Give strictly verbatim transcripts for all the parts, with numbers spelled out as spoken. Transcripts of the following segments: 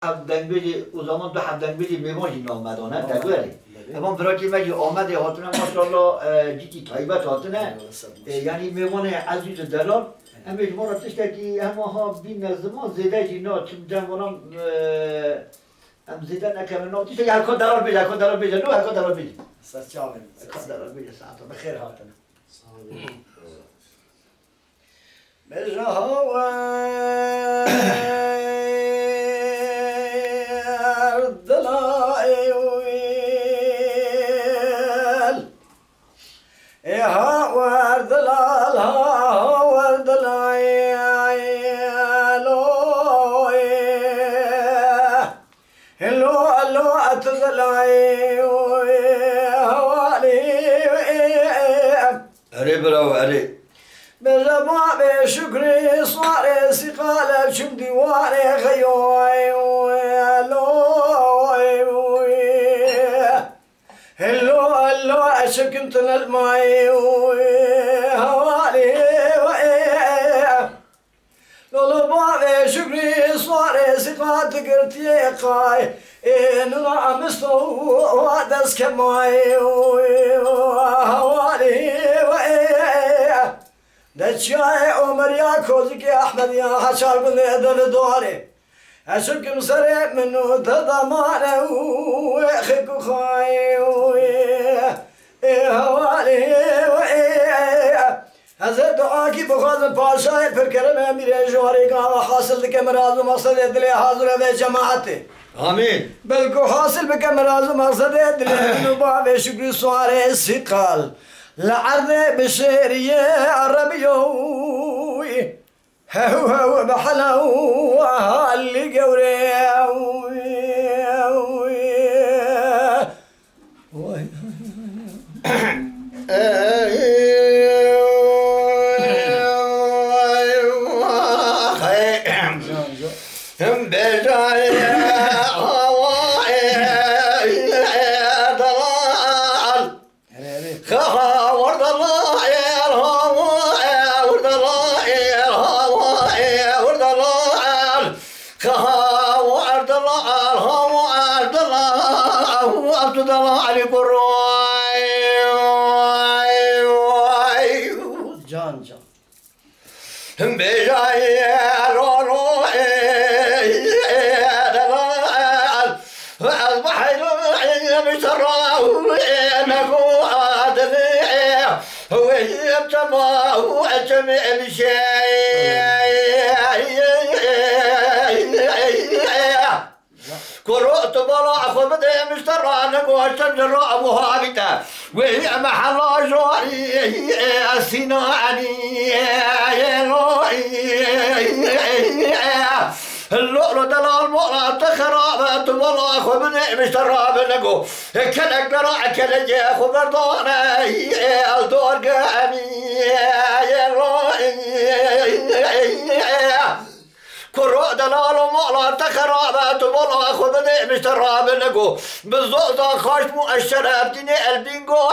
Hevdengbêjê, o zaman du hevdengbêjê mêvan jî navmedan e, Deverê. Belê. Evan birakê me jî Amedê hatine, maşallah, e, cîkî taybet hatine. Eyvallah, sağ ol. E, yanî mêvanê ezîz û delal. Em ê ji bo re tiştekî hema ha bîne ziman zêde jî na, çim dem vana, e, em zêde nekevin na. Tiştekî herka delal bêje, herka delal bêje, no herka delal bêje. Serçavên. Herka delal bêje, saeta bi xêr hatine. Sağ olun. Beja hawer dilal, ê hawer dilal, hawer dilal, lo, lo, lo, tu dilal, hawalî. Erê birawo, erê. Bêje bavê Şukrî, swarê sîqale çim dîwarê xeyoy. Lo, lo, eşikin tinel may, hawalî. Lolo bavê Şukrî, swarê sîqa digirtiyê qay. Ê nina emisto wa dest kemay. Hawalî. De çiyayê Omeriya kozikê Ehmediya heçar gundê de li dwarê. Eşikim serê min û te damane û wê xêk û xay. Ê hawalî. Ez ê duakî bixwazim, paşayê pirkerem Emîrê Jiwarê gava hasil dike miraz û maqsedê dilê hazir e vê cemaetê. Amîn. Belku hasil bike miraz û maqsedê dilê min û bavê Şükrü Suarê Sîqal. Li erdê bi şêriyê erebiyoy. Hew hew bi helew halî gewrê. Can can. Bêjayê roro, ê, ê, delal, ez bi heyranê min te ra, ê, nego adilê, ê, wê yê tema, ê, çemê bişê. Kuro tu bala xwe bide, min ji te re negoştin, ji re ew habîte. Wê em hela jorî, Sînanî, lo, lo, lo, delal mola te xerabe, tu bala xwe bide, min ji te re nego. Kelek bera, kelekê xwe berdane, el dorge emî, lo. Kuro delalo mala te xerabe, tu mala xwe bidê, min ji te rabe nego. Bi zoza xaş bû ez şerefdînê elbîngo,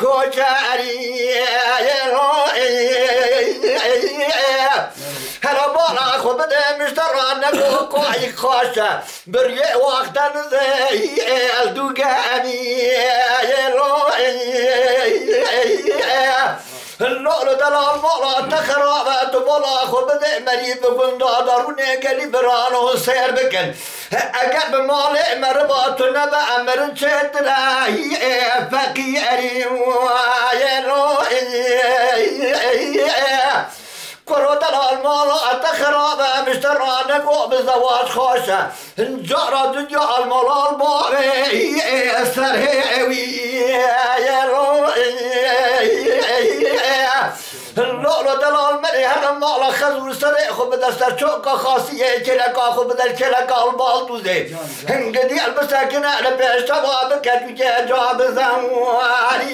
koçerî. Hele mala xwe bidê, min ji te ra nego, koyî xaş e. Bir yê wexte nizê, el dûge emî, lo. Lolo delal mala te xerabe, tu mala xwe bidê merî bi gunda darûnê gelî birano sêr bikin. Eger bi malê meriva tu nebe emirin çêtir e, feqîrî, lo. Kuro delal mala te xerabe, min ji te ra nego, bi zewac xaş e. Cara dinya almalal bavê, ser hê ewî, lo. Lolo delal merê, her mala xezûr serê xwe bide ser çoka xasiyê, kêleka xwe bide kêleka albaldûzê. Hingidî el bisekine, li pêş teva bike tu kê ca bi zewarî.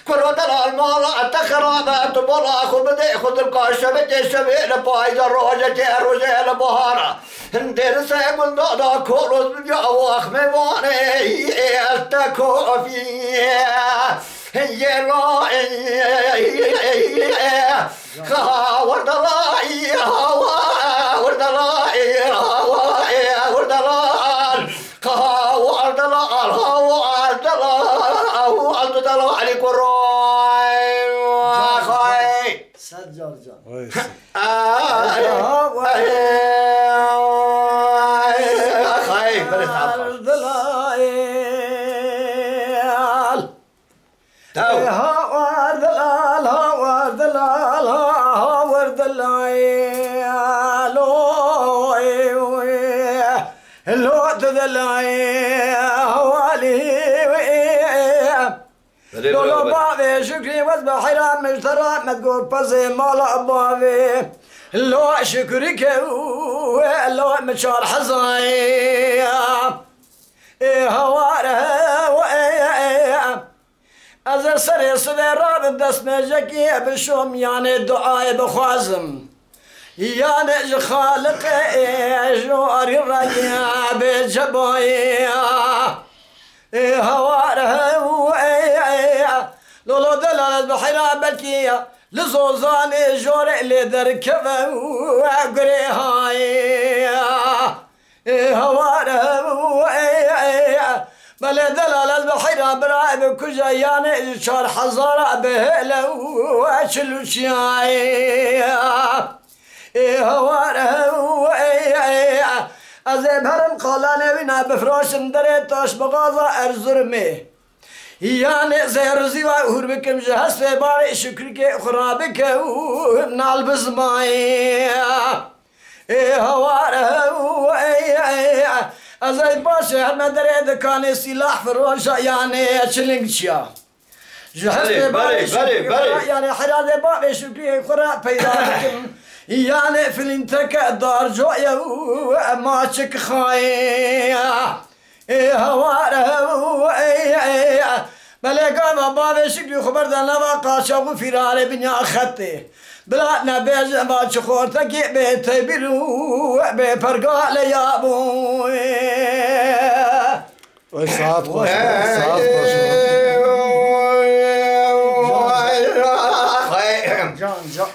Kuro delal mala te xerabe, tu bala xwe bidê xwe dilka şevekê şevê li payda rojekê rojê li bahara. Hindêr se gunda da koroz bibya wax mêvanê, ez te kofî. Yê la, xawa dala, hawa. Elî Kuray. Can, Axay. Can. Sed car can. Vay sed. Ay, ay, ay, ay, ay, belê, tamam. Dilal. Tamam. Hawar dilal, hawar dilal, hawar dilal. Lo, lo dilal, hawali. Belê, Lolo belê, belê. Bavê Şükrî wez bi heyran min ji te re me got pezê mala bavê. Lo Şükrî ke û lo min çar hezayê. Ê hawar he, ê, ê, ê. Ez ê serê sibê rabim destmêjekî bişom, yanê duayê bixwazim. Yanê ji Xaliqê ê, ji arî rengê bê cebayê. Ê hawar hew, ê, ê, ê. Lolo delal ez bi heyra belkî li zozanê jorê lê derkeve û gurê hayê. Ê hawar hew, ê, ê, ê. Belê delal ez bi heyra birayê bi kuja yanê ji çar hezara bi hêle û çil û çiyayê. Ê hawar hew, ey, ey, ez ê berim qalanê wî ne bifroşim derê taş bi gaza Erzurumê. Yanê zêr û zîva hûr bikim ji hestê bavê Şükrikê xwe rabike û nal bizmayê. Ê hawar hew, ey, ey, ez ê paşê heme derê dikanê sîlah firoşa yanê çiling çiya. Ji hestê Belê, bavê belê, Şükrî belê, belê. Xwe, yanê herazê bavê Şükrî xwe re peyda dikim. Yanê filînteke darcoye û ema çik xayê. Ê hawar hew, ey, ey. Belê gava bavê Şükrî xwe berde nava qaçax û fîrarê binya xetê. Bila nebêje ema çi xortekî bê tebîr û bê pergale ya bû. Vay, saat xweş be, saat xweş be. Can, can.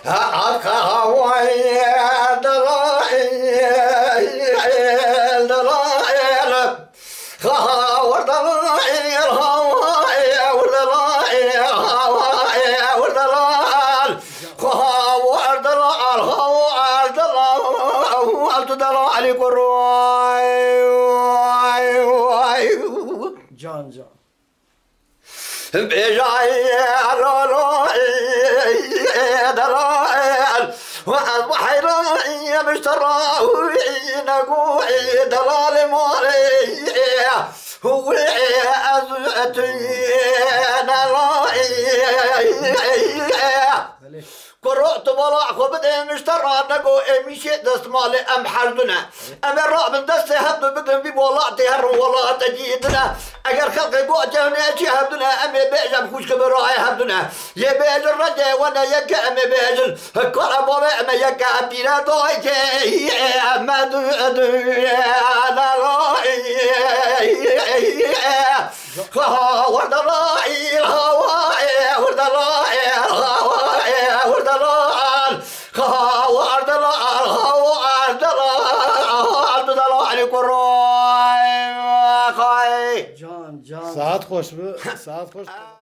Xawar delal, xawar delal, tu delal Elî Kuray. Can, can. Bêjayê lolo, delal, ez bi heyran, em ji te re, nego, delalê malê, ez tu delal. Belê. Kuro, tu bala xwe bidê min ji te re, nego êmîşê destmalê em herdû ne. Em ê rabin destê hevdu bidin vî welatê herin welatekî din e. Eger xelkê got cehûnê çî hevdu ne, em ê bêjin xwişk birayê hevdu ne. Yê bêjin rengê we ne yek e, em ê bêjin kara bavê me yek e, em pîre dayikê me du du. Xawar delal, xawar delal, xawar delal, xawar delal, xawar delal, tu delal Elî Kuray. Can, can. Saat xweş be, saat xweş.